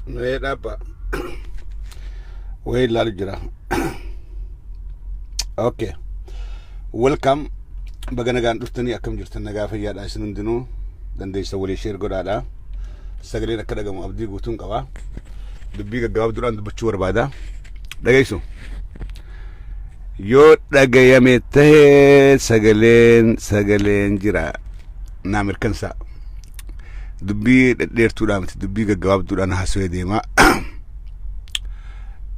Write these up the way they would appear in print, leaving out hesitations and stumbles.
Mee dhaabba. Wayii ilaalu jira. Okay. Welcome. Baga nagaan dhuftanii, akkam jirtan? Nagaa fayyaadha isin hundinuu? Dandeessa walii share godhaadha. Sagaleen akka dhagamu abdii guutuun qaba. Dubbii gaggabaabduudhaan dubbachuu barbaada. Dhageessu. Yoo dhagayame tahee sagaleen jira naa mirkansaa. Dubbii dhedheertuudhaan miti, dubbii gaggabaabduudhaan haasawee deema.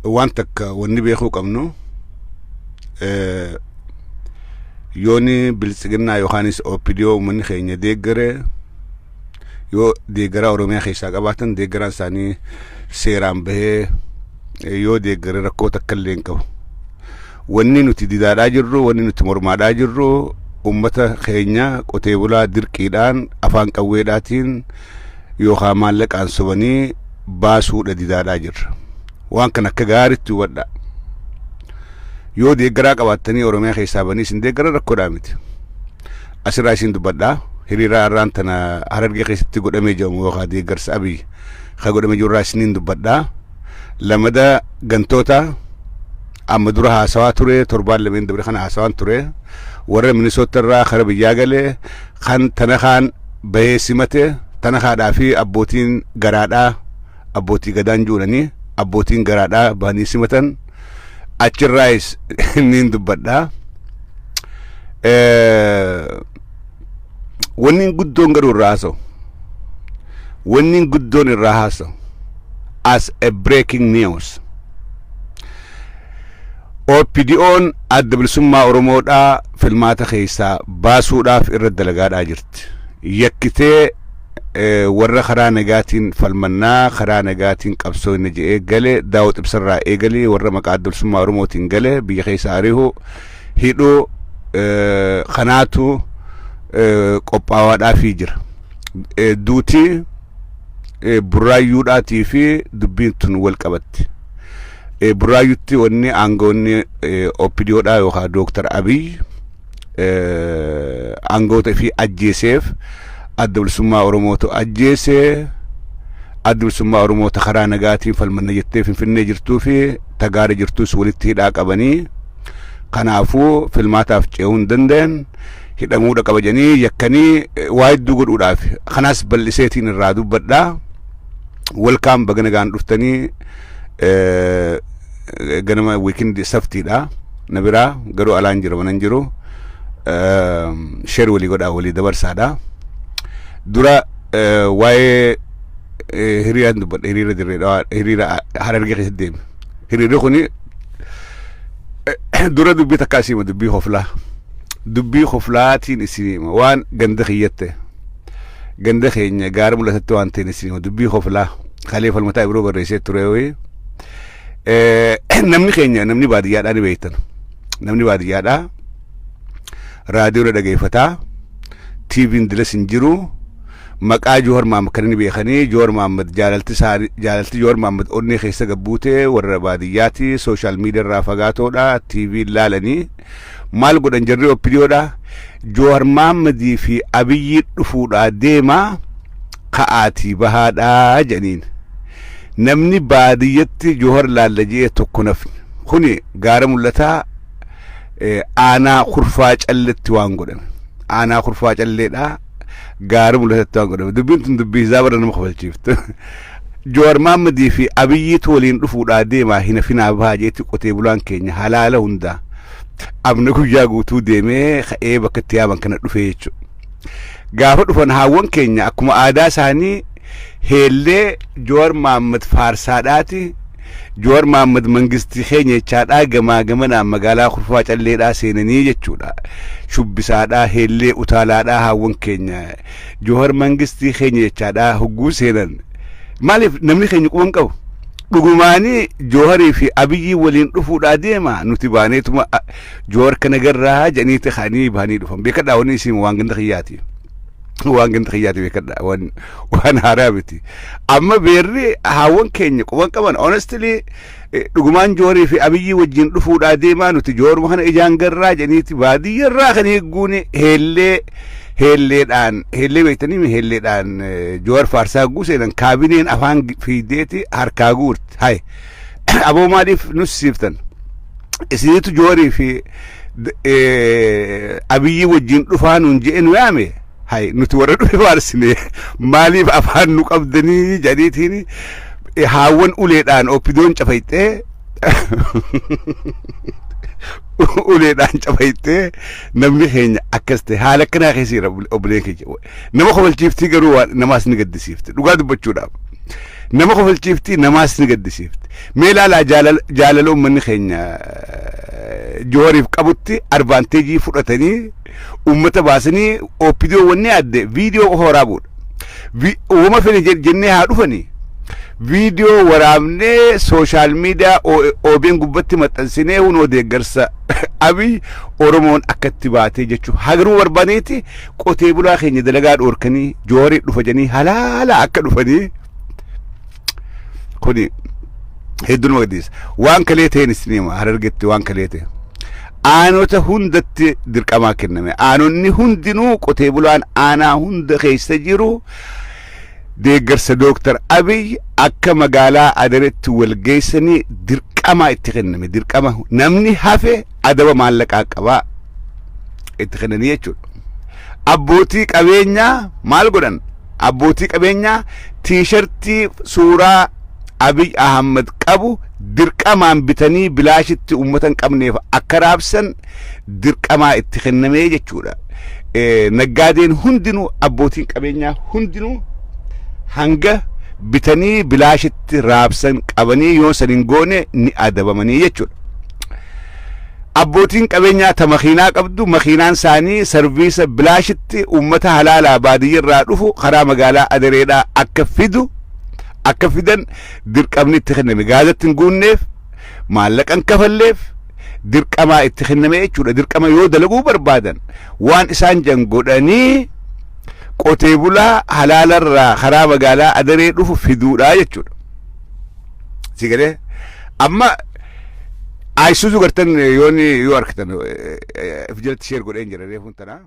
Waan takka wanni beekuu qabnu, yooni biltsiginnaa yookaanis OPDO uummanni keenya deeggare, yoo deeggaraa Oromiyaa keessaa qabaatan, deeggaraan isaanii seeraan bahee yoo deeggare rakkoo takka illee hin qabu. Wanni nuti didaadhaa jirru, wanni nuti mormaadhaa jirru, uummata keenya qotee bulaa dirqiidhaan afaan qawweedhaatiin yookaan maallaqaan sobanii baasuudha didaadhaa jirra. Waan kana akka gaariitti hubadhaa. Yoo deeggaraa qabaattanii Oromiyaa keessaa banii isin deeggara, rakkoodhaa miti. Asirraa isin dubbadhaa. Hiriira har'aan tana Harargee keessatti godhamee jedhamu yookaan deeggarsa Abiy kan godhamee jirurraa isiniin dubbadhaa. Lamada gantoota amma dura haasawaa ture, torbaan lameen dabre kana haasawaan ture, warra Minisoota irraa kara biyyaa galee kan tana kaan bahee simate, tana haadhaa fi abbootiin garaadhaa, abbootii gadaan juulanii, abbootiin garaadhaa bahanii simatan, achirraayis niin dubbadhaa. Wanni guddoon garuu irraa haasa'u, wanni guddoon irraa haasa'u, as a breaking news, OPDO'n Adda Bilisummaa Oromoodhaa filmaata keessaa baasuudhaaf irra dalagaadhaa jirti. Yakkitee warra karaa nagaatiin falmannaa, karaa nagaatiin qabsoo inni je'ee gale, Daawud Ibsarraa eegalee warra maqaa Adda Bilisummaa Oromootiin gale biyya keessa ari'uu, hidhuu kanaatu qophaawaadhaafii jira. Duutii Burraayyuudhaatii fi dubbiin tun wal qabatti. Burraayyutti wanni aangoonni OPDOdhaa yookaan Dooktar Abiy aangoota fi ajjeeseef Adda Bilisummaa Oromootu ajjeesee, Adda Bilisummaa Oromoota karaa nagaatiin falmanna jettee Finfinnee jirtuu fi Tagaara jirtus walitti hidhaa qabanii, kanaafuu filmaataaf ce'uu hin danda'an, hidhamuudha qaba jedhanii yakkanii waa hedduu godhuudhaaf, kanaas bal'iseetiin irraa dubbadhaa. Welcome, baga nagaan dhuftanii. Ganama weekend saftiidha na biraa, garuu alaan jira, manan jiru. Share walii godhaa, walii dabarsaadha. Dura waa'ee hiriiraan dubbadha, hiriira Dirree, hiriira Harargee keessatti deeme. Hiriirri kuni dura dubbii takka asiima, dubbii hoflaa, dubbii hoflaatiin isin hima. Waan ganda kiyyatte, ganda keenya gaara Mul'atatti waan ta'een isin hima. Dubbii hoflaa kalee Falmataa Ibiroo barreessee ture wayii. Namni keenya, namni baadiyyaadhaa ni beektan, namni baadiyyaadhaa raadiyoodha dhageeffataa, TV'n dilas hin jiru. Maqaa Joowar Mahammad kan inni beekanii, Joowar Mahammad jaalalti isaanii, jaalalti Joowar Mahammad onnee keessa gabbuute warra baadiyyaati. Social media irraa fagaatoodha, TV laalanii maal godhan? Jarri OPDOdha Joowar Mahammadii fi Abiyyi dhufuudhaa deemaa, ka'aatii bahaadhaa jedhaniin. Namni baadiyyatti Joowar laalla je'ee tokko nafni. Kuni gaara Mul'ataa, aanaa Kurfaa Calletti waan godhame, aanaa Kurfaa Calleedha, gaara Mul'atatti waan godhame. Dubbiin tun dubbii hisaaba nama kofalchiiftu. Joowar Mahammadii fi Abiyyiitu waliin dhufuudhaa deemaa, hin hafinaa, bahaa jeetti qotee bulaan keenya halaala hundaa amna guyyaa guutuu deemee ka'ee bakka itti yaaman kana dhufee jechuudha. Gaafa dhufan haawwan keenya akkuma aadaa isaanii heellee Joowar Mahammad faarsaadhaati, Joowar Mahammad mangistii keenya jechaadhaa gamaa gamanaan magaalaa Kurfaa Calleedhaa seenanii jechuudha. Shubbisaadhaa, heellee utaalaadhaa, haawwan keenya Joowar mangistii keenya jechaadhaa hogguu seenan, maaliif namni keenya quban qabu? Dhugumaanii Jooharii fi Abiyyi waliin dhufuudhaa deema, nuti baaneetuma Joowar kana garraa jedhaniiti ka'anii bahanii dhufan. Beekadhaa, wanni isin waan ganda kiyyaati. Waan ganda kiyyaati, beekadhaa, waan haaraa miti. Amma beerri haawwan keenya quban qaban, honestly dhugumaan Jooharii fi Abiyyi wajjin dhufuudhaa deemaa, nuti Jooharuma kana ijaan garraa jedhaniiti baadiyyarraa kan eegguun heellee Heelleedhaan, heellee beektanii, heelleedhaan Joowar faarsaa guuseenan kaabineen afaan fiideeti harkaa guurti. Hay, aboo, maaliif nus siiftan? Isinitu Joowarii fi Abiyyi wajjin dhufaa nuun je'e nu yaame. Hay, nuti warra dhufe faarsine, maaliif afaan nu qabdanii jedhaniitiin haawwan uleedhaan OPDOn cafayxee, uleedhaan cafayxee. Namni keenya akkas ta'e, haala akkanaa keessa jira. Obboleen keenya nama kofalchiiftii, garuu waan namaas ni gaddisiifti. Dhugaa dubbachuudhaaf nama kofalchiiftii, namaas ni gaddisiifti. Mee ilaalaa, jaalala uummanni keenya Joowariif qabutti advantage fudhatanii uummata baasanii OPDO wanni adde viidiyoo qofa waraabuudha. Uuma fedhe jennee haa dhufanii, viidiyoo waraabnee social media OBN gubbatti maxxansinee, hunoo deeggarsa Abiy Oromoon akkatti baatee jechuun hagaruu barbaadeeti. Qotee bulaa keenya dalagaa dhoorkanii, Joowarii dhufa jedhanii halaala akka dhufanii kuni hedduu nama gaddisiisa. Waan kalee ta'een isin hima. Harargetti waan kalee ta'e. Aanota hundatti dirqamaa kenname. Aanonni hundinuu, qotee bulaan aanaa hunda keessa jiru, deeggarsa Dooktar Abiy akka magaalaa Adaretti wal geessanii dirqamaa itti kenname. Dirqama, namni hafe adaba maallaqaa qabaa itti kennanii jechuudha. Abbootii qabeenyaa maal godhan? Abbootii qabeenyaa T-shirtii suuraa Abiy Ahmad qabu dirqamaan bitanii bilaashitti uummata hin qabneef akka raabsan dirqamaa itti kennamee jechuudha. Naggaadeen hundinuu, abbootiin qabeenyaa hundinuu hanga bitanii bilaashitti raabsan qabanii, yoo san hin goone ni adabamanii jechuudha. Abbootiin qabeenyaa ta makiinaa qabdu, makiinaan isaanii sarviisa bilaashitti uummata halaalaa baadiyyarraa dhufu karaa magaalaa Adareedhaa akka fidu, akka fidan dirqamni itti kenname. Gaazatti hin guunneef, maallaqa hin kafalleef, dirqamaa itti kenname jechuudha. Dirqama yoo dalaguu barbaadan waan isaan jan godhanii qotee bulaa halaalarraa karaa magaalaa Adaree dhufu fiduudha jechuudha. Si galee? Amma Ayisuuzu gartan yooni yoo argitan if jalatti share godheen jira reefuun tanaa.